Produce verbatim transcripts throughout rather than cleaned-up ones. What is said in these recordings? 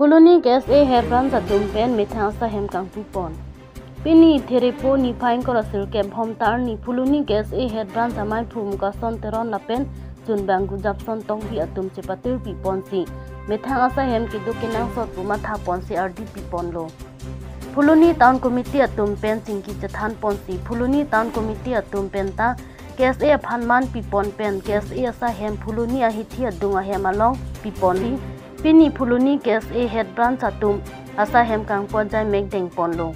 Phuloni K S A Head Branch atum pen methang asahem kangpupon. Pini Therepo niphai ingkoi ra sirkep Bhomta arni Phuloni K S A Head Branch amaiphu Mukason Teron lapen chunbang Gujapson Tokbi atum chepatirpiponsi methang asahem keduk kenangsot pu mathaponsi ardipiponlo. Phuloni Town Committee atum pen chingki chethanponsi Phuloni Town Committee atum penta K S A aphan manpipon pen K S A asahem Phuloni ahithi adung ahem along piponsi pini Phuloni K S A Head Branch atum asahem kangpu ajai mek dengponlo.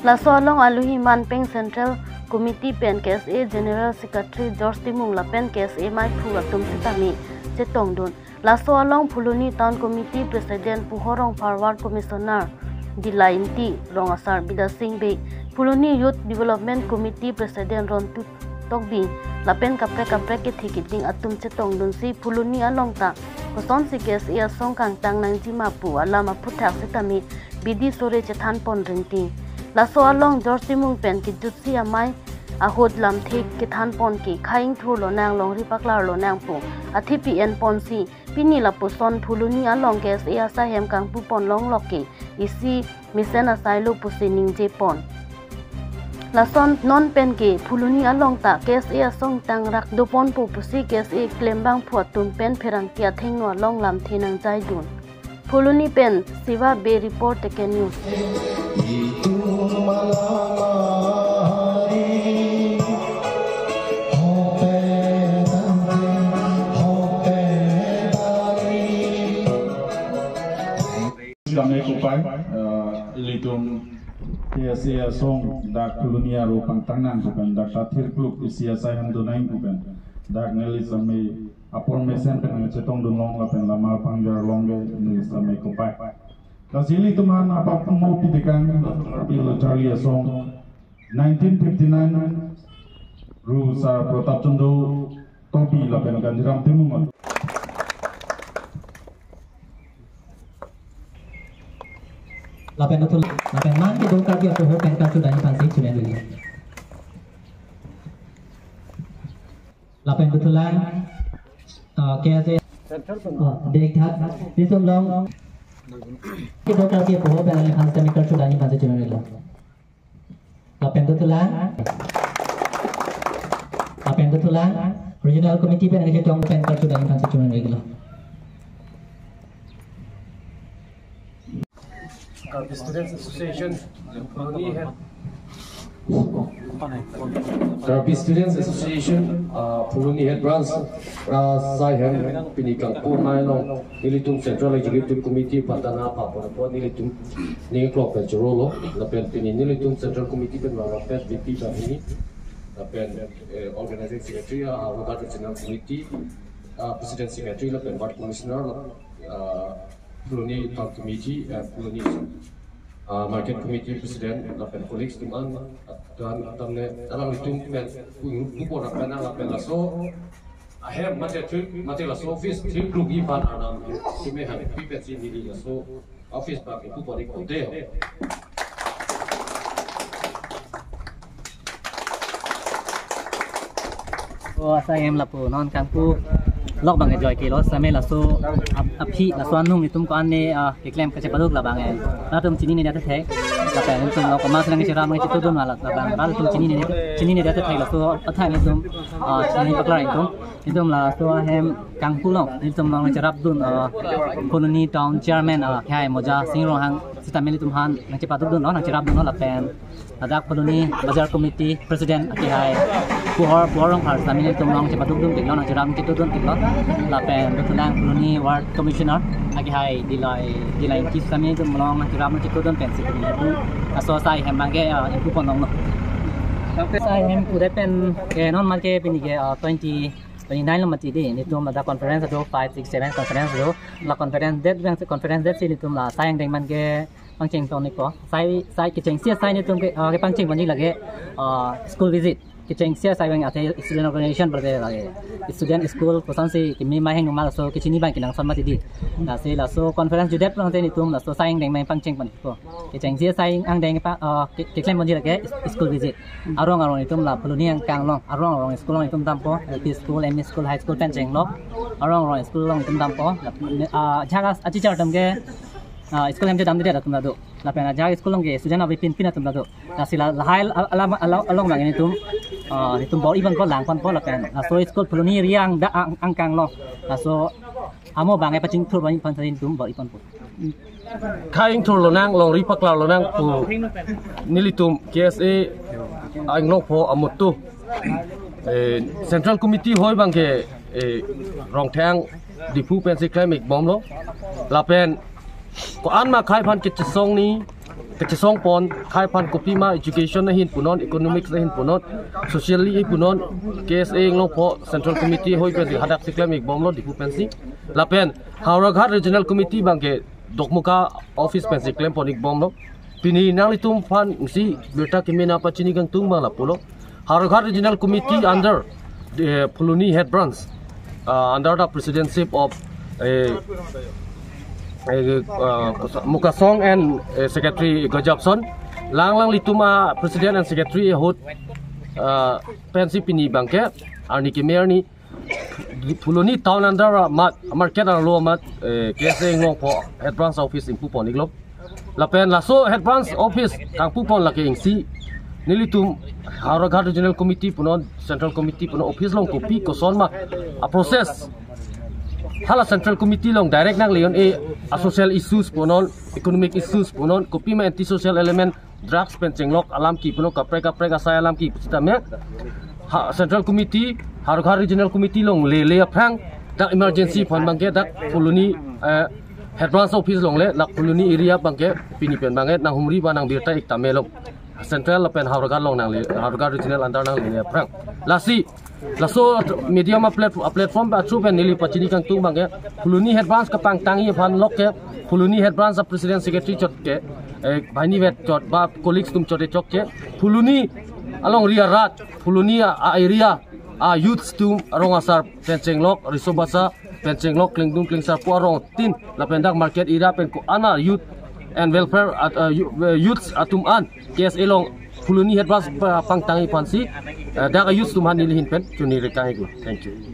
Laso along aluhi manpeng Central Committee pen K S A General Secretary George Timung lapen K S A maiphu atum sitame chetongdun. Laso along Phuloni Town Committee President Puhor Rongphar, Ward Commissioner Dila Ingti, Rong Asar Bidya Sing Bey, Phuloni Youth Development Committee President Rontu Tokbi lapen kaprek kaprek kethe keding atum chetongdunsi Phuloni along ta kosonsi K S A asong kangtang nangjima pu alam aphuthak sitame bidi sore chethanpon ringti. Laso along George Timung pen kejutsi amei ahut lamthe kethanpon ke khei ingthur lonang, longri paklar lonang pu athepi enponsi pini lapuson Phuloni along K S A asahem kangpupon longlok ke isi mesen asai lo pusi ningjepon. Lason non pen ke Phuloni along ta K S A asong tangrak doponpo pusi K S A klembangphu atum pen pherangke athengno along lamthe nangjaidun. Phuloni pen Siva Bey report, Teken News. Kami kupai, eh, ilitum K S A asong dak Phuloni aro pangtangnang kupen, dak ta thirkluk isi asai han donang kupen, dak neli sami apor mesen pen chetongdun long lapen lama pangjar long ke neli sami kupai. Lasi ilitum aphan apap mo pitekang, pilo Charlie asong, nineteen fifty-nine, Ru Sar Pratap Chandra Tokbi lapen Ganjiram Timung. Lapen betul, lapen man keduk Karbi apoho pen kartu dani pansi chulen dulu. Lapen betulan, uh, K S A, uh, dek that, nisum long keduk Karbi apoho pen ani pansi kami kartu dani pansi chulen dulu. Lapen betulan, lapen betulan, Regional Committee pen ani ketong pen kartu dani pansi chulen dulu. Karbi Students Association, Phuloni Head, Karbi Students Association, uh, Phuloni Head Branch, uh, asai hem pini kangpu hai long, nelitum Central Executive Committee patana pa pa pa nelitum ning klok pen churolo, lapen pini nelitum Central Committee pen wala pet V P pen ini, lapen, eh, Organizing Secretary, uh, Rogat Regional Committee, uh, President Secretary, lapen Ward Commissioner, uh, Phuloni Town Committee, eh, Phuloni, ah, Market Committee President, lapen colleagues atum an, atum an, atum ne, alanglitum pen, pu, pu pon lapen, lapen laso ahem mate thir, mate laso office thirkluk iphan anam, sime han, pi pen si neli laso office bang pu pon ik pote. O, asai hem lapu non kangpu lok bang enjoy kilo same laso ap-, aphi laso anung itum ko-an ne, ah, keklem kachepaduk labang e. Latum chinine det thek. Lapen itum lok mas nangcherap nangchetudun wala labang. Latum chinine, chinine det thek laso athang itum, ah, chini paklar itum. Itum laso ahem kangpu long, itum long nangcherapdun, ah, Phuloni Town Chairman, ah, Khai Moja Sing Ronghang sitame itum aphan nangchepadukdunlo, nangcherapdunlo lapen ladak Phuloni Bazar Committee President akehai Puhor, Puhor Rongphar sitame itum long chepadukdun tiklo, nangcherap chetudun tiklo. Lapen betulan Phuloni Ward Commissioner akehai Dilai, Dilai Ingti sitame itum long nangcherap chetudun pensi itum aso asai hem bangke, ah, ingpu pon longlo. Asai hem pudet pen ke non mal ke pini ke, ah, twenty, twenty-nine lo mati di. Nitum ada conference do, five, six, seven conference do. La conference date, conference date si nitum la asai angdeng man ke pangcheng tong niko. Asai, asai kechengsi asai nitum ke, ah, kepangcheng pon lage, ah, school visit. Kechengsi asai abang athe student organization berarti lagi. Student school kosonsi kimi maheng mal so kechini abang kenangsot mati di. Lasi laso conference judet pulote netum laso asai angdeng abang pangcheng ponpo. Kechengsi asai angdeng pa, ah, ke-, keklem ponji lake school visit. Arong arong netum la Phuloni angkang along, arong arong school along netum dampo, L P school, M E school, high school pen chenglok. Arong arong school along netum dampo. Ah, ajahak achichar atum ke, ah, school hem damde atum ta do. Lapen ajahak school along ke student avepin pin atum ta do. Lasi la lahai al-, alam, alam, along abang netum, ah, netum bor-i ponpo, lang ponpo lapen laso school Phuloni area angda-, ang, angkang along. Laso amo abang pachingthur abang phan netum bor-i ponpo. Khei ingthur lonang, longri paklar lonang pu nelitum K S A Inglongpho amutu. Eh, Central Committee hoi abang ke, eh, Rongthang Diphu pensi klem-ik bomlo. Lapen ko-an ma khei aphan kechesong ni, kechesong pon, khei aphan kopima education ahin punon, economics ahin punon, socially punon, K S A Inglongpho Central Committee hoi pensi hadaksi klem-ik bomlo Diphu pensi. Lapen Howraghat Regional Committee abang ke Dokmoka office pensi klem pon-ik bomlo. Pini nanglitum aphansi birta keme nangpachini kangtung abang lapulo. Howraghat Regional Committee under the Phuloni Head Branch, uh, under the presidency of, uh, uh, uh, Mukasong and, uh, Secretary Gajapson. Lang lang ilitum a-President and Secretary ahut, uh, pensi pini abang ke arni keme arni Phuloni town under amat, market arlo amat, eh, K S A Inglongpho Head Branch office ingpu pon-iklo. Lapen laso Head Branch office kangpu pon lake isi nelitum Howraghat Regional Committee punon, Central Committee punon office along kopi koson ma a-process. Hala Central Committee along direct nangle-un-e a-social issues punon, economic issues punon, kopima anti-social element, drugs pen chenglok alam ke punon, kaprek kaprek asai alam ke pusitame. Ha, Central Committee, Howraghat Regional Committee along lele aphrang, dak emergency aphan abang ke dak Phuloni, eh, Head Branch office along le, dak Phuloni area abang ke pini pen abang ke nanghumri ba nangbirta-ik tame lo. Central lapen Howraghat along nangle, Howraghat Regional under nanglele aphrang. Lasi, laso medium a-plat-, a-platform a-through pen neli pachini kangtung abang ke, Phuloni Head Branch kapangtangji aphan lok ke, Phuloni Head Branch a-President Secretary chot ke, eh, banghini vet chot ba colleagues atum chot e chok ke, Phuloni alongri arat, Phuloni a, a-area, a-youths atum arong asar pen chenglok, riso basa pen chenglok, klingdun klingsarpo arong tin, lapen dak market area pen ko-an a-youth and welfare at, uh, you-, uh, youths atum an, K S A along Phuloni Head Branch pa-, pangtangji aphansi, uh, dak a-youths atum aphan neli ahin pen choningri kang-iklo. Thank you.